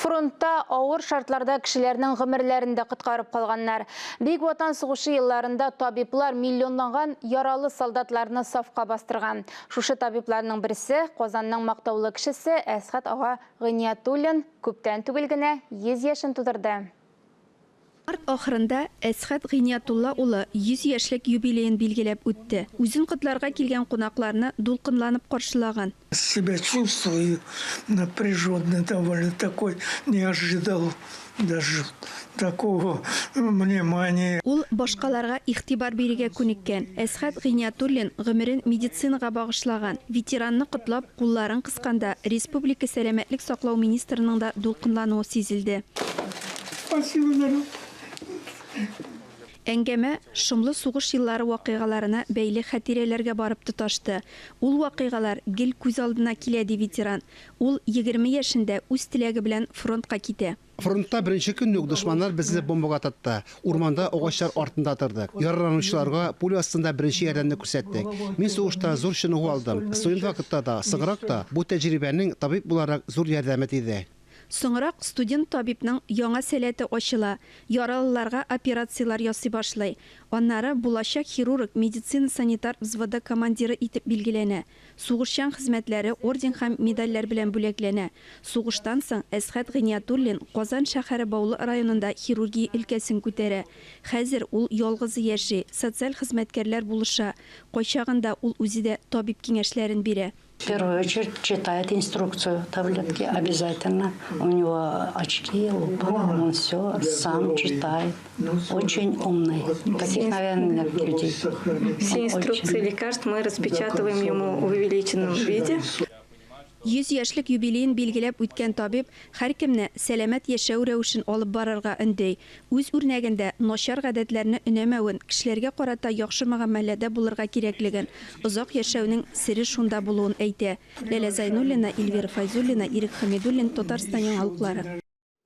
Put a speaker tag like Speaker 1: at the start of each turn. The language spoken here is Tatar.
Speaker 1: Фронтта авыр шартларда кешеләрнең гомерләрен дә коткарып калганнар. Бөек Ватан сугышы елларында табиблар миллионлаган яралы солдатларны сафка бастырган. Шушы табибларның берсе, Казанның мактаулы кешесе Әсхәт ага Гыйниятуллин күптән түгел генә 100 яшен тутырды.
Speaker 2: Март ахырында Әсхәт Гыйниятулла улы 100 яшьлек юбилеен билгеләп үтте. Үзен котларга килгән кунакларны дулкынланып каршылаган.
Speaker 3: Себя чувствую напряженно довольно такой, не ожидал даже такого внимания.
Speaker 2: Ул башкаларга игътибар бирергә күнеккән. Әсхәт Гыйниятуллин гомерен медицинага багышлаган. Ветеранны котлап, кулларын кысканда, республика сәламәтлек саклау министрының да дулкынлануы сизелде.
Speaker 3: Спасибо, народ.
Speaker 2: Әңгәмә шомлы сугыш еллары вакыйгаларына бәйле хатирәләргә барып тоташты. Ул вакыйгалар гел күз алдына килә, ди ветеран. Ул 20 яшендә үз теләге белән фронтка китә.
Speaker 4: Фронтта беренче көнне үк дошманнар безне бомбага тотты. Урманда агачлар артында тордык. Яраланучыларга пуля астында беренче ярдәмне күрсәттек. Мин сугышта зур чыныгу алдым. Студент вакытта да, соңрак та бу тәҗрибәнең табиб буларак зур ярдәме тиде.
Speaker 2: Соңрак студент табибның яңа сәләте ачыла, яралыларга операцияләр ясый башлый. Аннары булачак хирург медицина-санитар взводы командиры итеп билгеләнә. Сугышчан хезмәтләре орден һәм медальләр белән бүләкләнә. Сугыштан соң Әсхәт Гыйниятуллин Казан шәһәре Баулы районында хирургия өлкәсен күтәрә. Хәзер ул ялгызы яши, социаль хезмәткәрләр булыша, кайчагында ул үзе дә табиб киңәшләрен бирә.
Speaker 5: В первую очередь читает инструкцию таблетки обязательно. У него очки, лупа, он все сам читает. Очень умный. Таких, наверное, нет людей.
Speaker 6: Все инструкции лекарств мы распечатываем ему в увеличенном виде.
Speaker 2: 100 яшьлек юбилеен билгеләп үткән табиб һәркемне сәламәт яшәү рәвешен алып барырга өнди. Үз үрнәгендә начар гадәтләрне өнәмәвен, кешеләргә карата яхшы мөгамәләдә булырга кирәклеген, озак яшәүнең сере шунда булуын әйтә. Ләлә Зайнуллина, Эльвира Фәйзуллина, Ирек Хәмидуллин, Татарстан яңалыклары.